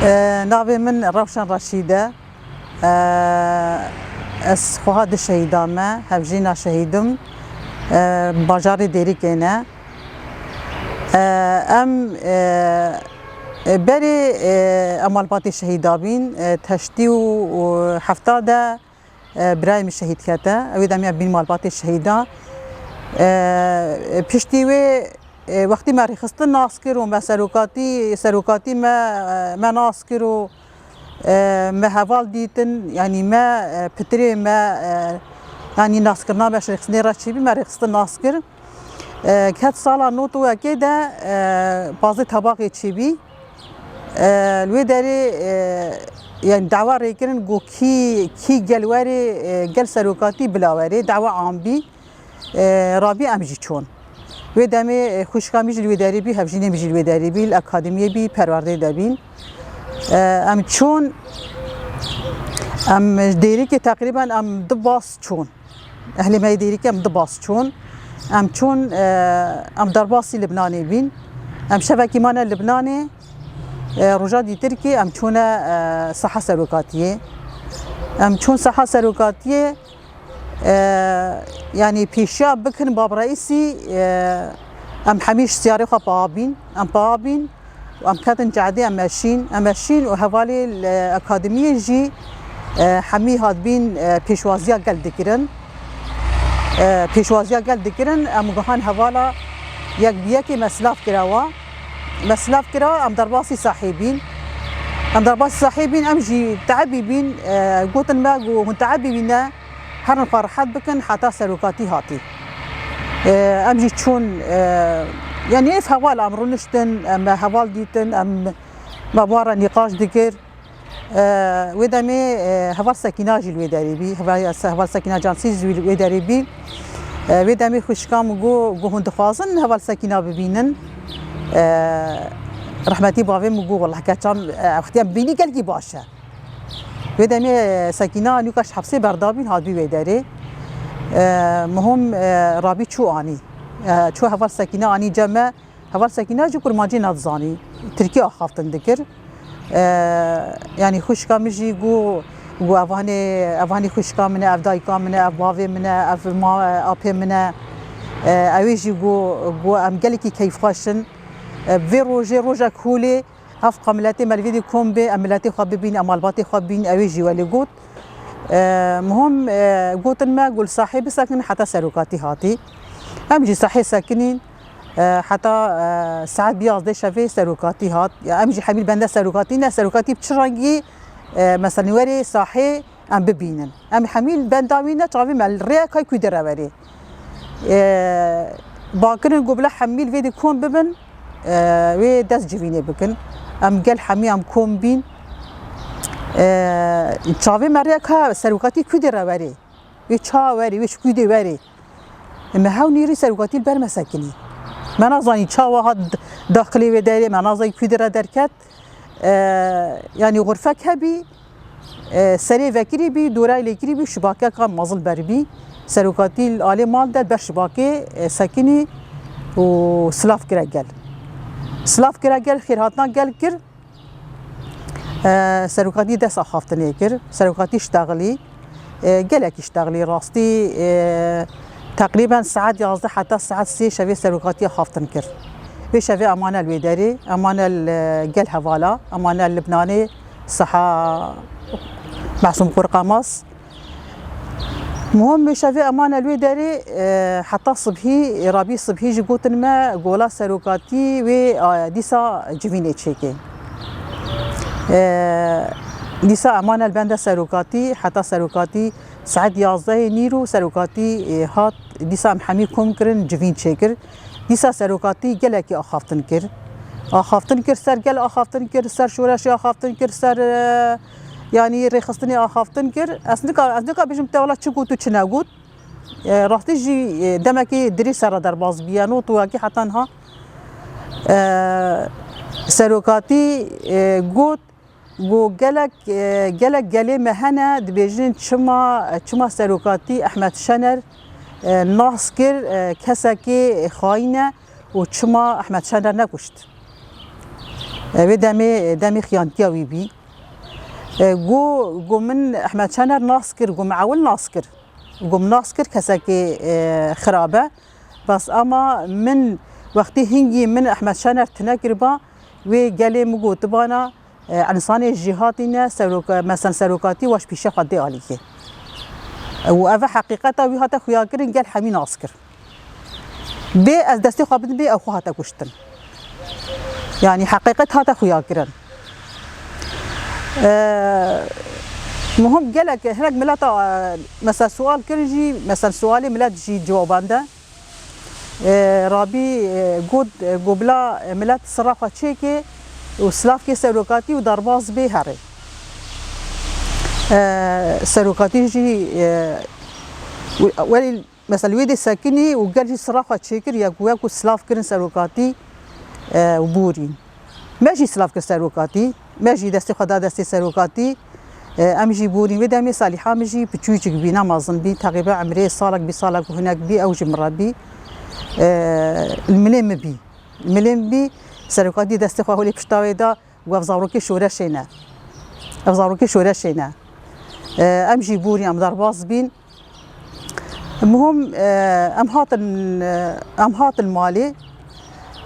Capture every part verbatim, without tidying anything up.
Navê min Rewşen Reşîd e. E, ez xweha di şehîda me, hevjîna şehîdim, e, bajarê Dêrikê ne. E, em, e, e, berê, e, em malbatê şehîda bîn, e, teştî û, û hefta de, e, birayê min şehîd kete. Ew ê demê em bîn malbatê şehîda. E, piştî wê, e, wextî me rêxistin nas kir û me serokatî, serokatî me, e, me nas kir û, e, me heval dîtin, yanî me, e, pitirê me, e, yanî naskirina me ji rêxistinê re çêbî, me rêxistin nas kir. E, ket sala nod û yekê de, e, pazdeh Tebaxê çêbî. E, li wê derê, e, yani dawa rêkirin ku kî, kî gel werê, e, gel serokatî bila werê, dawa am bî, e, rabî em jî çûn. Wê demê, e, xwişka min jî li wê derê bî, hevjînê min jî li wê derê bî, li akademiyê bî, perwerdê de bîn. E, em çûn, em ji Dêrikê teqrîben em du bas çûn. Ehlê me yê Dêrikê em du bas çûn. Em çûn, e, em derbasî Libnanê bîn. Em şevekî mane Libnanê, e, roja dîtirkî em çûne, e, saha serokatiyê. Em çûn saha serokatiyê, e, yanî pêşiya bikin Bab Reîsî, e, em hemî ji siyarê xwe paa bîn. Em paa bîn. Û em ketin cadê, em meşîn, em meşîn û hevalê li akademiyê jî, e, hemî hatbîn, e, pêşwaziya gel dikirin. E, pêşwaziya gel dikirin, em guhan hevala yek bi yekê me silav kirawa. Me silav kirawa, em derbasî sahê bîn. Em derbasî sahê bîn, em jî teebî bîn, e, gotin me ku hûn teebî bîne. Herin xwe rehet bikin heta serokatî hatî. E, em jî çûn, e, yanî ev heval em rûniştin, em heval dîtin, em me bi wan re nîqaş dikir. E, wê demê, e, heval Sekîna jî li wê derê bî, heval, heval Sekîna Cansî jî li wê derê bî. E, wê demê xwişka min got, got hûn dixwazin heval Sekîna bibînin. E, rehmetî bavê min got, wellah keça min, e, wextî em bînî gelkî baş e. Wê demê, e, Sekîna nûka ji hepsê berdabîn hatbî wê derê. E, muhim, e, rabî çû anî. E, çû heval Sekîna anî cem me. Heval Sekîna jî kurmancî nadizanî. Tirkî axaftin dikir. E, yanî xwişka min jî got, got ev hanê, ev hanî xwişka min e, ev dayika min e, ev bavê min e, ev ma, apê min e. E, ew ê jî got, got em gelekî keyfxweş in. E, vê rojê, rojek holê, Hevqa miletê me li vê dî kom bê, em miletê xwe bibîn, em malbatê xwe bibîn, ew ê jî welê got. E, muhim, e, gotin me, got li sahê bisekin heta serokatî hatî. Em jî sahê sekinîn, e, heta, e, saet biyazdeh şevê serokatî hat. Ya em jî hemî li bende serokatî ne, serokatî bi çi rengî, e, mesela werê sahê, em bibînin. Em hemî li benda wî ne, çavê me li rêya kay kû de re werê. E, bakirin ku bila hemî li vê dî kom bibin, e, wê dest civînê bikin. Em gel hemî em kom bîn. E, çavê me rêya ka serokatî kû de re werê. Wê ça werê, wê ji kû de werê. Me hew nîrî serokatî li ber me sekinî. Me nazanî çawa hat d-, daxilê wê derê, me nazanî kû de re derket. E, yanî xurfek hebî, e, serê vekirî bî, dorayê lêkirî bî, şibakeka mezin ber bî. Serokatî li alê mal de ber şibakê, e, sekinî û silav kire gel. Silav kire gel, xêrhatina gel kir. E, serokatî dest axaftinê kir. Serokatî ştexilî. E, gelekî ştexlî rastî, e, teqrîben saet yazdeh heta saet sê şevê serokatiya xaftin kir. Vê şevê emane li wê derê, emane li, e, gel hevala, emane li Libnanê, saha Mesûm Qurqamas. Muhim vê şevê emane li wê derê, e, heta sibhî, rabî sibhî jî gotin me, gola serokatî wê, e, dîsa civînê çêkê. E, dîsa emane li bende serokatî, heta serokatî Saet yazdehê nîro serokatî, e, hat, dîsa em hemî kom kirin, civîn çêkir. Dîsa serokatî gelekî axaftin kir. Axaftin kir, ser gel axaftin kir, ser şoreşê axaftin kir, ser, e, yanî rêxistinê axaftin kir. Ez nika, ez nika bêjim te wela çi got û çi negot. E, rastî jî, e, demekî dirî ser re derbas bûye, not û yekê heta niha. E, serokatî, e, got, Got gelek, e, gelek gelê me hene, dibêjin çima, çima serokatî Ehmed Şener, e, nas kir, e, kesekê xayîn e û çima Ehmed Şener nekuşt. E, wê demê, demê xiyantiya wî bî. E, got, got min Ehmed Şener nas kir, got min ewil nas kir. Got min nas kir, kesekê, e, xirab e. Bes ama min wextî hingî min Ehmed Şener tune kiriba, wê gelê min gotibana, e, însanê jêhatî ne, serok-, mesen serokatî weş pîşe xwe dê alîkê. Û ev e heqîqeta wî hate xuyakirin, gel hemî nas kir. Bê ez destê xwe bidim, bê ew xwe hate kuştin. Yanî heqîqet hate xuyakirin. Eee, muhim gelek hinek mileta, eee, mesela sual kirin jî, mesela sualê milet jî cewabande. Eee, Rabî, eee, got, eee, got bila milet sira xwe çêke û silavkê serokatî û derbas bê herê. Eee, serokatî jî, eee, welî Mesela wê dê sekinî û gel jî sira xwe çêkir, ya ku, ya ku silav kirin serokatî, e, û borîn. Me jî silav kir serokatî, me jî destê xwe da destê serokatî, e, em jî borîn. Wê demê Salîha min jî piçûçik bî, ne mezin bî, teqrîben emrê salek bî, salek û hinek bî, ew jî min re bî. E, li milê min bî. Li milê min bî, serokatî destê xwe holê pişta wê da, û ev zarokê şoreşê ne. Ev zarokê şoreşê ne. E, em jî borîn, em derbas bîn. Muhim, e, em hatin, e, em hatin malê.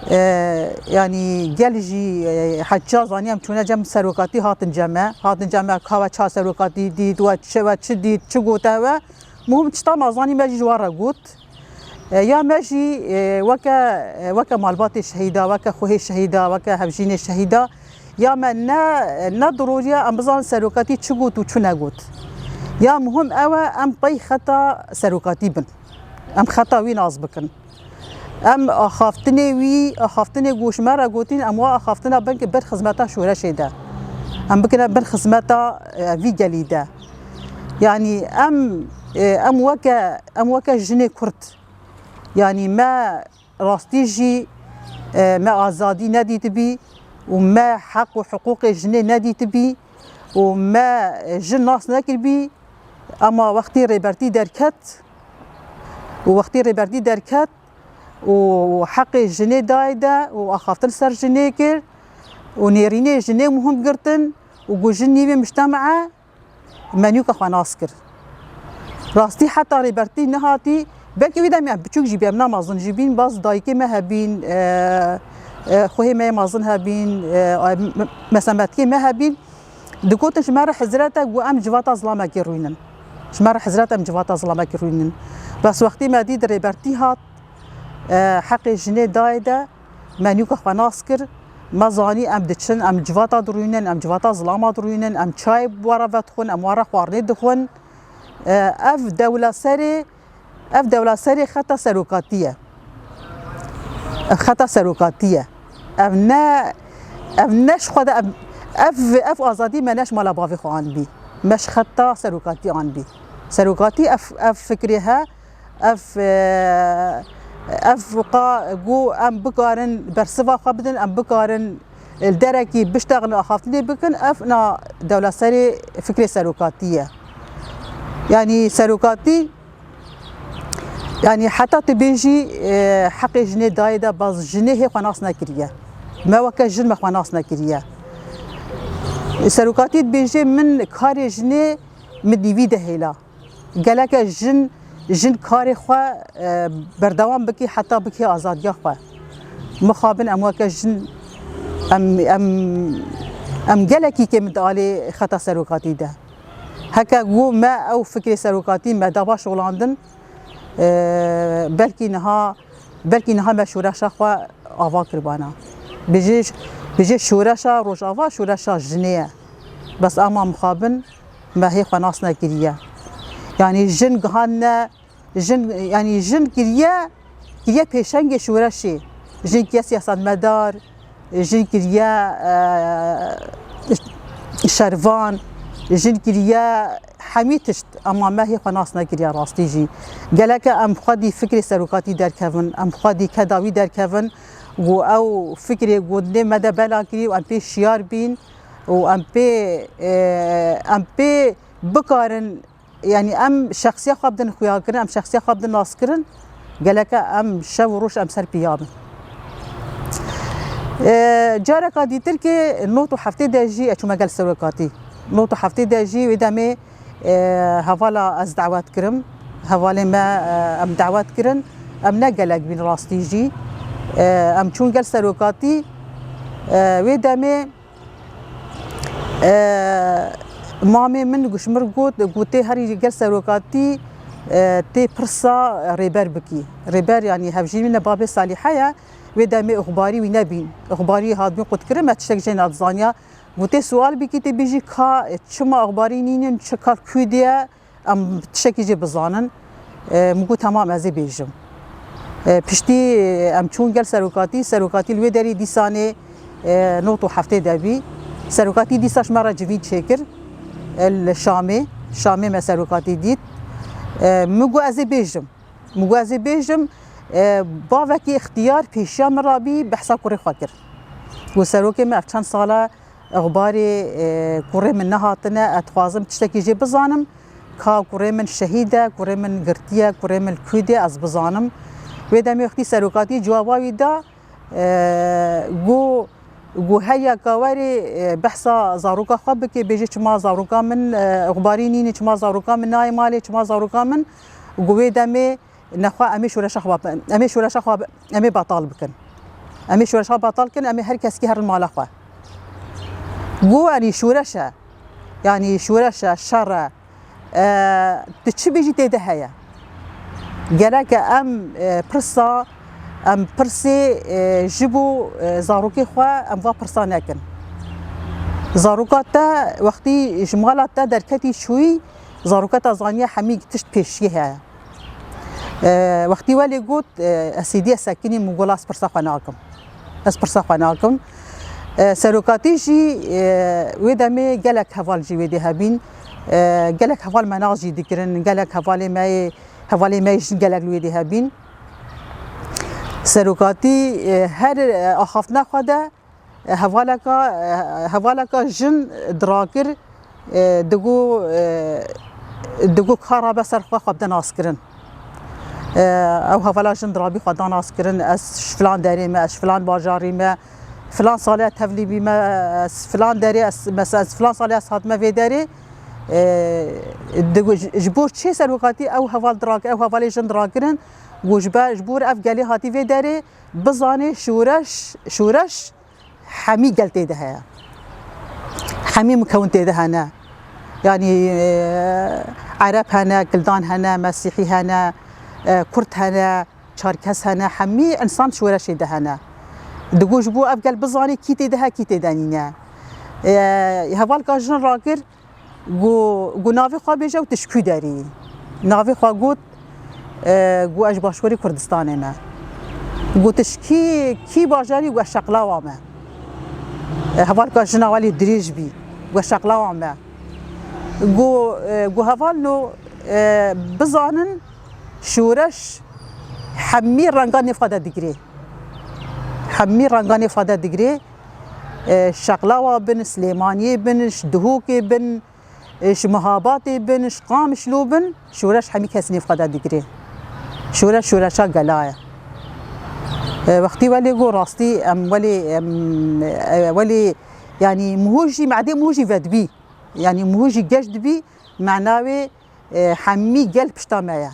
E, yanî gel jî, e, heça zanî em çûne cem serokatî, hatin cem me. Hatin cem me, ka we ça serokatî dît, we çi, we çi dît, çi gote we. Muhim çita me zanî me jî ji we re got. E, ya me jî, e, weke, e, weke malbatê şehîda, weke xwehê şehîda, weke hevjînê şehîda, ya me ne, ne diroriya em bizanin serokatî çi got û çi negot. Ya muhim ew e, em pey xeta serokatî bin. Em xeta wî nas bikin. Em axaftinê wî, axaftinê ku ji me re gotin, em wa axaftina bin ki bin xizmeta şoreşê de. Em bikine bin xizmeta, e, vî gelî de. Yanî em, e, em weke, em weke jinê Kurd. Yanî me rastî jî, e, me azadî nedîtibî û me heq û hiqûqê jinê nedîtibî û me, e, jin nas nekiribî. Ema wextî Rêbertî derket û wextî Rêbertî derket û heqê jinê dayê de û axaftin ser jinê kir û nêrînê jinê muhim girtin û ku jin nîvê mujtema e, me nûka xwe nas kir. Rastî heta Rêbertî nehatî, belkî wî demê em biçûk jî bî, em namezin jî bîn, baz dayikê me hebîn, e, e, xwehê me yê mezin hebîn, e, me-, mesemetkê me hebîn, digotin ji me re hizret e, ku em civata zilamekê rûynin. Ji me re hizret em civata zilamekê rûynin. Bes wextî me dît Rêbertî hat, e, heqê jinê dayê de, me nûka xwe nas kir, me zanî em diçin, em civata dirûynin, em civata zilama dirûynin, em çayê bi we re vedixwin, em we re xwarinê dixwin. E, ev dewla serê, ev dewla serê xeta serokatî ye. Ev xeta serokatî ye. Ev ne, ev ne ji xwe de, ev, ev, ev azadî me ne ji mala bavê xwe anbî. Me ji xeta serokatî anbî. Serokatî ev, ev fikrê he, ev, e, ev qa ku em bikarin bersiva xwe bidin, em bikarin li derekî biştexilin, axaftinê bikin, ev na dewla serê fikrê serokatî ye. Yanî serokatî, yanî heta tu bêjî, e, heqê jinê dayê de, baz jinê hê xwe nas nekiriye. Me weke jin me xwe nas nekiriye. Serokatî dibêje min karê jinê min nîvî de hêla. Geleke jin, jin karê xwe, e, berdewam bikî heta bikî azadiya xwe. Mixabin em weke jin, em, em, em gelekî kêm di alê xeta serokatî de. Heke ku me ew fikrê serokatî me da baş olandin, e, belkî niha, belkî niha me şoreşa xwe ava kiribana. Bijê, bijê şoreşa Rojava şoreşa jinê ye. Bes ama mixabin me hê xwe nas nekiriye. Yanî jin gihandine, jin, yanî jin kiriye, kiriye pêşengê şoreşê. Jin kiriye siyasetmedar, jin kiriye, e, şervan, jin kiriye hemî tişt. Ama me hê xwe nas nekiriye rastî jî. Geleke em xwedî fikrê serokatî derkevin, em xwedî keda wî derkevin, ku ew fikrê ku dinê me de bela kirî û em pê şiyar bîn, û em pê, e, em pê bikarin, yanî em şexsiya xwe bidin xuyakirin, em şexsiya xwe bidin naskirin, geleke em şev û roj em ser piya bin. E, careka dîtirkê nod û heftê de jî ez çûme gel serokatî. Nod û heftê de jî wê demê, e, hevala ez dawet kirim. Hevalê me, e, em dawet kirin. Em ne gelek bîn rastî jî. E, em çûn gel serokatî. E, wê demê, e, mamê min ji min got, gotê herî gel serokatî, e, tê pirsa rêber bikî. Rêber, yanî hevjînê min e, babê Salîhe ye. Wê demê ixbarî wî nebîn. Ixbarî hatibîn qutkirin, me tiştek jê nedizaniya. Gotê sual bikî tê bêjî ka çima ixbarî nînin, çi ka kû de ye, em tiştekî jê bizanin. E, min got, temam, ez ê bêjim. E, piştî, e, em çûn gel serokatî, serokatî li wê derê dîsanê, e, nod û heftê de bî. Serokatî dîsa ji me re civîn çêkir, e, li Şamê. Şamê me serokatî dît. E, min got, ez ê bêjim. Min got, ez ê bêjim, e, bavekî ixtiyar pêşiya min rabî behsa kurê xwe kir. Got, serokê min, ev çend sal e ixbarê, e, kurê min nehatine, ez dixwazim tiştekî jê bizanim, ka kurê min şehîd e, kurê min girtiye, kurê min li kû de, ez bizanim. Wê demê wextî serokatî cewaba wî da, e, got, got, her yeka werê, e, behsa zaroka xwe bike, bêje çima zaroka min, e, ixbarî nîne, çima zaroka min nayê malê, çima zaroka min, got, wê demê nexwe em ê şoreşa xwe, em ê şoreşa xwe, em ê betal bikin. Em ê şoreşa betal kin, em ê her kesekî herin mala xwe. Got, yanî şoreş e. Yanî şoreş e, şer e. E, tu çi bêjî tê de heye. Gerek e em, e, pirsa, em pirsê, e, ji bo, e, zarokê xwe em va pirsa nekin. Zaroka te wextî ji mala te derketî çûyî, zaroka te zaniye hemî tişt pêşiyê heye. E, wextî welê got, e, ez hêdî ez sekinîm û got, ez pirsa xwe nakim. Ez pirsa xwe nakim. E, serokatî jî, e, wê demê gelek heval jî wê dê hebîn. E, gelek heval me nas jî dikirin, gelek hevalê me yê, hevalê me yê jin gelek li wê dê hebîn. Serokatî, e, her, e, axaftina xwe de, e, hevaleka, e, hevaleka jin dirakir, e, digo, e, digo ka rabe ser xwe, xwe bide naskirin. E, ew hevala jin dirabî xwe da naskirin, ez ji filan derê me, ez ji filan bajarî me, filan salê ez tevlî bîme, ez filan derê, ez, mesela ez filan salê ez hatime vê derê. E, digo, ji, ji bo çê serokatî ew heval dirak-, ew hevalê jin dirakirin, got ji ber, ji bo ev gelê hatî vê derê, bizanê şoreş, şoreş hemî gel tê de heye. Hemî mukewin tê de hene. Yanî, e, Ereb hene, Kildan hene, Mesîhî hene, e, Kurd hene, Çerkes hene, hemî însan şoreşê de hene. Digo ji bo ev gel bizanê kî tê de he, kî tê de nîne. E, hevalka jin rakir, Got, got, navê xwe bêje û tu ji kû derî yî? Navê xwe got, e, got, ez ji Başûrê Kurdistanê me. Got, tu ji kî, kî bajarî? Got, ez Şeqlawa me. E, hevalka jina welê dirêj bî. Got, ez Şeqlawa me. Got, e, got, hevalno, e, bizanin şoreş hemî renga nêv xwe de digirê. Hemî renga nêv xwe de digirê. E, Şeqlawa bin, Silêmaniyê bin, ji Duhokê bin, e, ji Mihabatê bin, ji Qamişlo bin, şoreş hemî kes nêv xwe de digirê. Şoreş, şoreşa gela ye. E, wextî welê got rastî, em welê, em, e, welê, yanî muhû jî, medê muhû jî vedibî. Yanî muhû jî geş dibî, mena wê, e, hemî gel pişta me ye.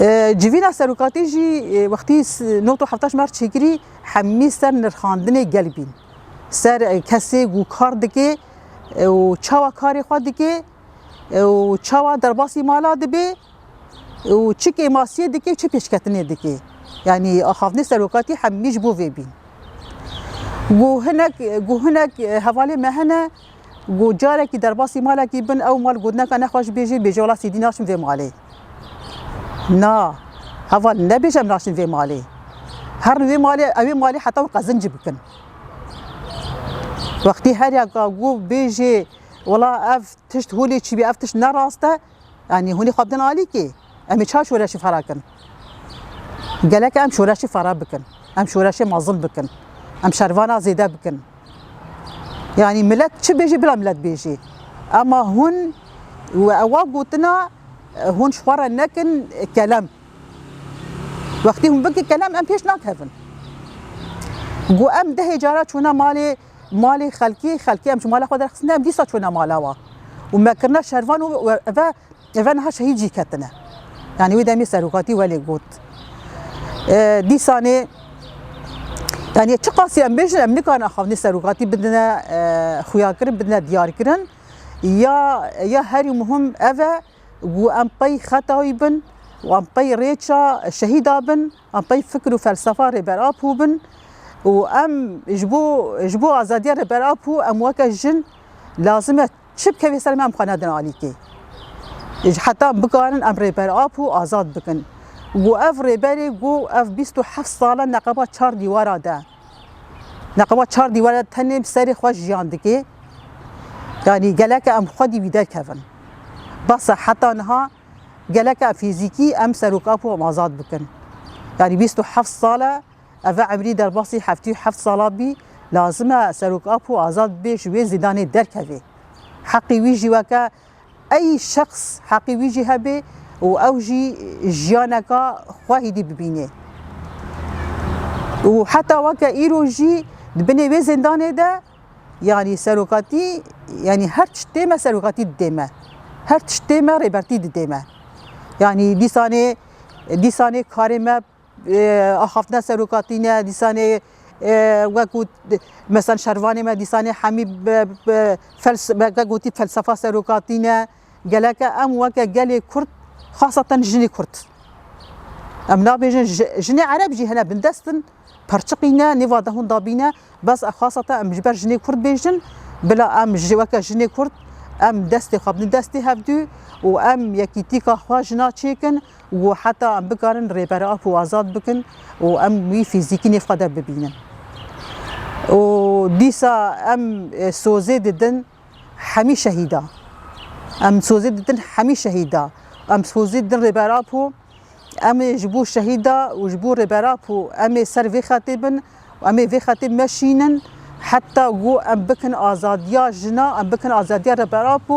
E, civîna serokatî jî, e, wextî s-, nod û hefta ji me re çêkirî, hemî ser nirxandinê gel bîn. Ser, e, kesê ku kar dike, e, û çawa karê xwe dike, e, û çawa derbasî mala dibe, û çi kêmasiyê dike, çi pêşketinê dike. Yanî axaftinê serokatî hemî ji bo vê bîn. Ku hinek, ku hinek hevalê me hene, ku carekî derbasî malekî bin, ew mal gotineka nexweş bêjê, bêjê wela sêdî naçin vê malê. Na, heval nebêje em naçin vê malê. Herin vê malê, ew ê malê heta hûn qezinc bikin. Wextî her yeka ku bêjê, wela ev tişt holê çi bî, ev tişt ne rast e, Yanî hûn ê xwe bidin alîkê, em ê çawa şoreşî fera kin? Gerek em şoreşî fera bikin. Em şoreşê mezin bikin. Em şervana zêde bikin. Yanî milet çi bêjî bila milet bêjî. Ema hûn we ewa gotina, hûn ji xwe re nekin kelem. Wextî hûn bikin kelem, em pêş nakevin. Ku em dehê cara çûne malê, malê xelkê, xelkê em ji mala xwe derxistine, em dîsa çûne mala wan. Û me kirine şervan û eve, eve niha şehîd jî ketine. Yanî wê demê serokatî welê got. E, dîsanê, yanî çiqasî em bêjin, em nikarin axaftinê serokatî bidine, e, xuyakirin, bidine diyarkirin. Ya, ya herî muhim ev e, ku em pey xeta wî bin û em pey rêça şehîda bin, em pey fikir û felsefa Rêber Apo bin û em ji bo, ji bo azadiya Rêber Apo em weke jin lazim e çi bikevê ser me em xwe nedin alîkê. Ji heta em bikarin em Rêber Apo azad bikin. Ku ev rêberê ku ev bîst û heft sal e neqeba çar dîwara de. Neqeba çar dîwara de tenê bi serê xwe jiyan dike. Yanî gelek em xwedî wî derkevin. Bes e heta niha gelek em fîzîkî em Serok Apo em azad bikin. Yanî bîst û heft sal e, ev e emrî derbasî heftê û heft sala bî, lazim e Serok Apo azad bibe, ji wê zîndanê derkeve. Heqî wî jî weke ey şexs heqî wî jî hebe û ew jî jiyaneka xwe hêdî bibîne. Û heta weke îro jî di binê wê zîndanê de, yanî serokatî, yanî her tiştê me serokatî didê me. Her tiştê me rêbertî didê me. Yanî dîsanê, dîsanê karê me e, axaftina serokatî ne, dîsanê, e, wek got, mesela şervanê me dîsanê hemî be, be, fels-, be, wek gotî felsefa serokatî ne. Geleke em weke gelê Kurd, xaseten jinê Kurd. Em nabêjin ji-, jinê Ereb jî hene bindest in, perçiqî ne, nêva de hûn dabîne. Bes e xaseten em ji ber jinê Kurd bêjin, bila em ji weke jinê Kurd, em destê xwe bidin destê hevdû û em yekîtîka xwe jina çêkin û heta em bikarin Rêber Apo azad bikin û em wî fîzîkî nêv xwe de bibînin. Û dîsa em, e, sozê didin hemî şehîda. Em sozê didin hemî şehîda. Em sozê didin Rêber Apo. Em ê ji bo şehîda û ji bo Rêber Apo em ê ser vê xetê bin û em ê vê xetê meşînin heta ku em bikin azadiya jina, em bikin azadiya Rêber Apo.